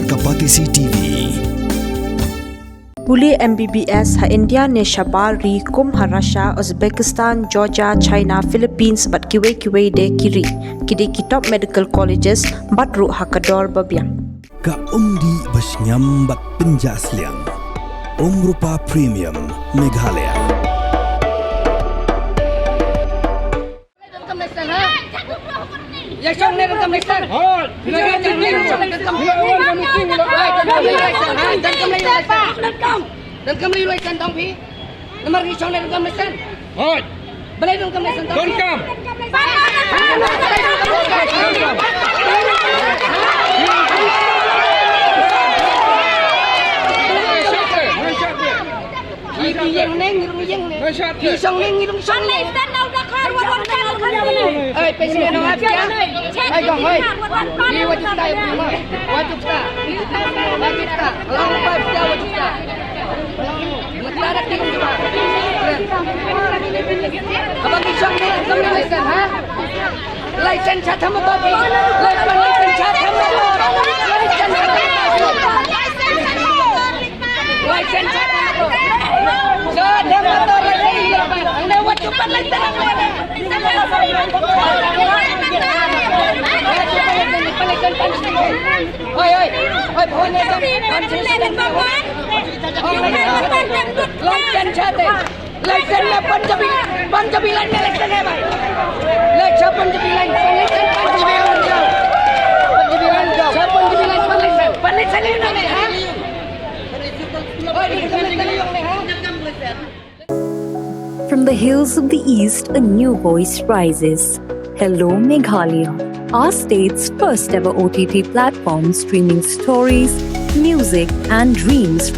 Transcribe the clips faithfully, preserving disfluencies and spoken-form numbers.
Ka Batesi T V. Pule M B B S ha India ne shabar ri kum ha Russia, Uzbekistan, Georgia, China, Philippines bad kiwei kiwei de ki ri. Ki dei ki top medical colleges bad ruh ha ka dor ba biang. Ka umdih ba shngiam bad pynjah sliang. Umrupa Premium Meghalaya. Hoi. Balei donkam license? Donkam. Iri yang neng, iri yang neng. Isong neng, iri isong neng. Ai, pesi nong apia. Ai, gong, ai. Ni wajib ta, wajib ta. Wajib ta. Wajib ta. Long pa pia wajib ta. Abang isong ni, kami license, ha? License sa tama ba? License, license sa tama ba? License sa tama ba? License sa tama ba? Sa tama ba? License sa tama ba? Ang na wajib pa license ang wala. Oi, oi, oi, phone na sa. License sa tama. License na Punjabi, Punjabi line na license hai bhai. License Punjabi line, license Punjabi line. Punjabi line, Punjabi line, license. License na ha? Oi, license na ha? From the hills of the East, a new voice rises. Hello Meghalaya, our state's first ever O T T platform streaming stories, music, and dreams.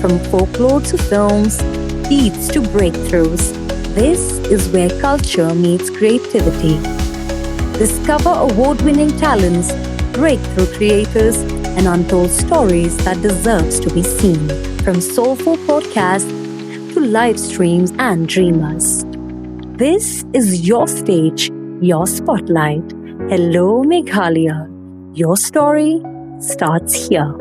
From folklore to films, beats to breakthroughs, this is where culture meets creativity. Discover award winning talents, breakthrough creators, and untold stories that deserves to be seen. From soulful podcasts to live streams and dreamers. This is your stage, your spotlight. Hello Meghalaya. Your story starts here.